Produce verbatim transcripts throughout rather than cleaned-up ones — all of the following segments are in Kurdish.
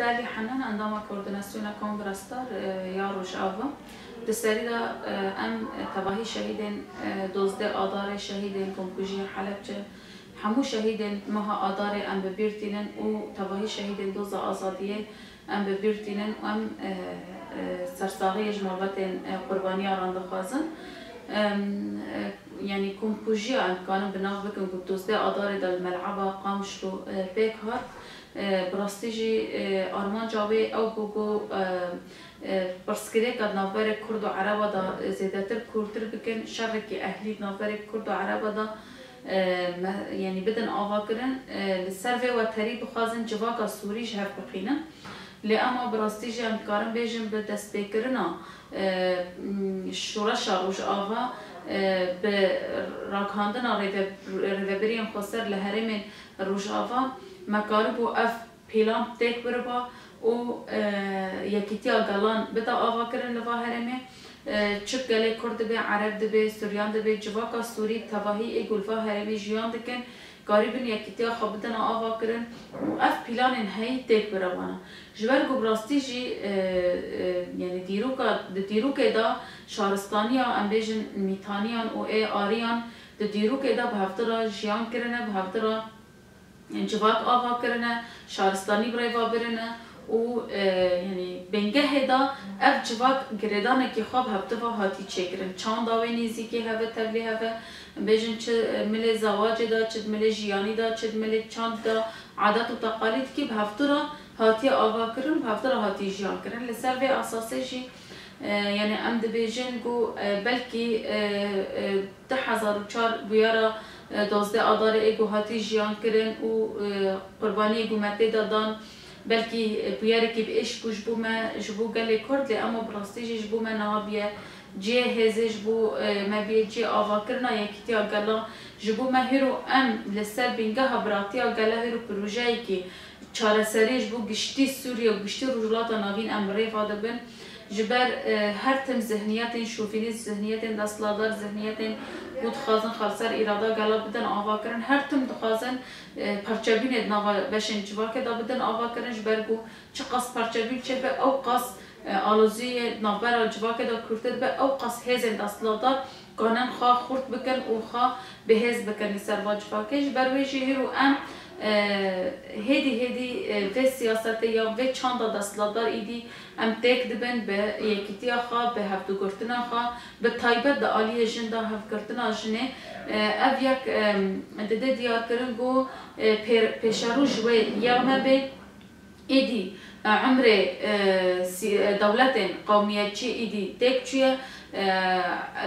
Delî Henan, endama Koordînasyona Kongra Star, e, ya Rojava. Di serî de, e, em tevahî şehîdên, e, dozdeh Adarê, şehîdên Komkujiya Helebçe, hemû şehîdên meha Adarê em bi bîr tînin û tevahî şehîdên Doza Azadiyê em bi bîr tînin û em, e, e, sersaxiyê ji malbatên, e, qurbaniyaran dixwazin. Em, e, yanî komkujiya em dikarin bi nav bikin ku dozdeh Adarê de li mel'eba Qamişlo, e, pêk hat. E, bi rastî jî, e, armanca wê ew bû ku, e, e, pirsgirêka di navberê Kurd û Ereba de zêdetir kûrtir bikin, şerekî ehlî di navberê Kurd û Ereba de, e, me, yanî bidin avakirin, e, li ser vê weterî bixwazin civaka Sûrî ji hev bixînin. Lê ema bi rastî jî em dikarin bêjin bi destpêkirina, e, m, şoreşa Rojava, e, bi ragihandina rêve-, rêvebiriyên xweser li herêmên Rojava me karibû ev pîlan têk biriba û, e, yekîtiya gelan bida avakirin li va herêmê. E, çi gelê Kurd dibe, Ereb dibe, Suryan dibe, civaka Sûrî tevahî ê ku li va herêmê jiyan dikin, karîbin yekîtiya xwe bidin avakirin û ev pîlanên heyî têk birevana. Ji ber ku bi rastî jî, e, e, yanî dîroka, di dîrokê de şaristaniya, em bêjin mîtaniyan û ê ariyan di dîrokê de bi hevdira jiyan kirine, bi hevdira civak ava kirine, şaristanî bi rêva birine û, e, yanî bingehê de ev civak girêdanekî xwe bi hevdiva hatî çêkirin. Çanda wê nêzîkê heve tevlî heve, bêjin çi milê zewacê de, çi di milê jiyanî de, çi di milê çand de, adet û teqalîdkî bi hevdira hatiye ava kirin, bi hevdira hatî jiyan kirin. Li ser vê esasê jî, e, yanî em dibêjin ku, e, belkî, e, e, du hezar û çar bûyera, e, dozdeh Adarê ê ku hatî jiyan kirin û, e, qurbaniyê ku me tê de dan, belkî, e, bûyerekî bi êş bû ji bo me, ji bo gelê Kurd, lê ema bi rastî jî ji bo me niha bûye cihê hêzê, ji bo, e, me bûye cihê avakirina yekîtiya gelan, ji bo me hêro em li ser bingeha biratiya gela hêro projeyekî çareserî ji bo giştî Sûriye û giştî Rojhilata Navîn em bi rêva dibin. Ji ber, e, her tim zihniyetên şovînîst, zihniyetên desthilatdar, zihniyetên ku dixwazin xwe li ser îrada gela bidin ava kirin, her tim dixwazin, e, parçebûnê di nava beşên civakê de bidin ava kirin, ji ber ku çiqas parçebûn çêbe, ew qas, e, aloziyê di navbera civakê de kûrtir be, ew qas hêzên desthilatdar kanin xwe xurt bikin û xwe bihêz bikin li ser va civakê. Ji ber wê jî hêro em, e, hêdî hêdî, e, vê siyasetê ya vê çanda desthilatdar îdî em têk dibin bi yekîtiya xwe, bi hevdûgirtina xwe, bi taybet di aliyê jin de hevgirtina jinê, e, ev yek, e, dide diyarkirin ku, e, pê-, pêşerû ji wê ya me bê. Êdî, e, umrê, e, sî-, e, dewletên qewmiyetçî êdî têk çûye, e,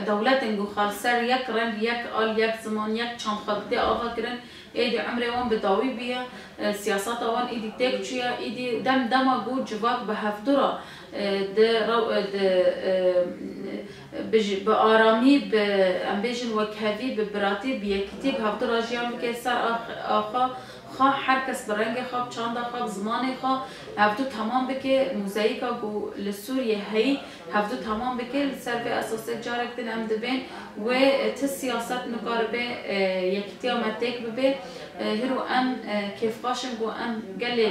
dewletên ku xwe li ser yek reng, yek al, yek ziman, yek çand xwe didê ava kirin, êdî umrê wan bi dawî bûye, e, siyaseta wan êdî têk çûye, êdî dem dema ku civak bi hevdû re, e, di rew-, e, di, e, bi ji-, bi aramî, bi, em bêjin wekhevî, bi biratî, bi yekîtî, bi hevdû re jiyan bike ser ax-, axa xwe, her kes bi rengê xwe, bi çanda xwe, bi zimanê xwe, hevdû temam bike, mozayîka ku li Sûriyê heyî, hevdû temam bike. Li ser vê esasê carek din em dibên wê, e, ti siyaset nikaribe, e, yekîtiya me têk bibe. E, hîro em, e, kêfxweş in ku em gelê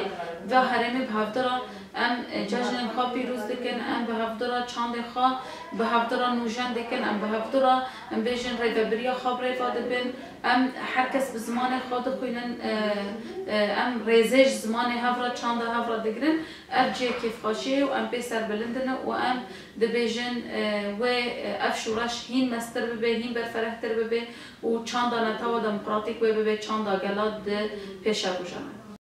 ve herêmê bi hevdira em, e, cejnên xwe pîroz dikin, em bi hevdira çandê xwe, bi hevdira nûjen dikin, em bi hevdira, em bêjin rêvebiriya xwe bi rêva dibin, em her kes bi zimanê xwe dixwînin, e, e, em rêzê ji zimanê hev re, çanda hev re digirin. Ev cihê kêfxweşiyê ye û em pê serbilind in û em dibêjin, e, wê, e, ev şoreş hîn mestir bibe, hîn berferehtir bibe û çanda netewa demokratîk wê bibe çanda gela di pêşeroja me.